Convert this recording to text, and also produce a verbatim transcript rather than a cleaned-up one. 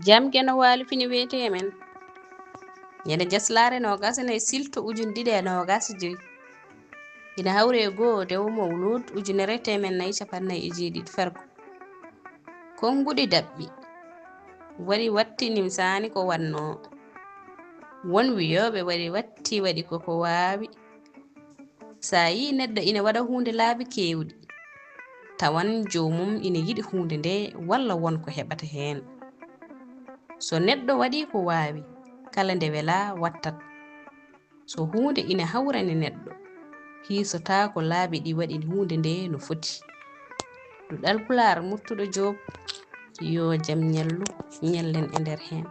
Jam geno waali fini weeti e men. Ñande jaslaare noogaas e nayi silto ujune ɗiɗi e noogaas e joy. Ina hawri e goo dewo mawluud ujunere teemen nayi capanɗe nayi e jeeɗiɗi fergo. Konnguɗi daɓɓi. Waɗi watti nimsaani ko waɗnoo. Won wiyooɓe waɗi watti waɗi ko ko waawi. So a yii neɗɗo ina waɗa huunde laabi keewɗi, tawan joomum ina yiɗi huunde nde walla won ko heɓata heen. So neɗɗo waɗi ko waawi, kala nde welaa wattat. So huunde ina hawrani neɗɗo, hiisotaako laabi ɗi waɗi huunde nde no foti. Duɗal Pulaar Murtuɗo Joob, yo jam ñallu, ñallen e nder heen.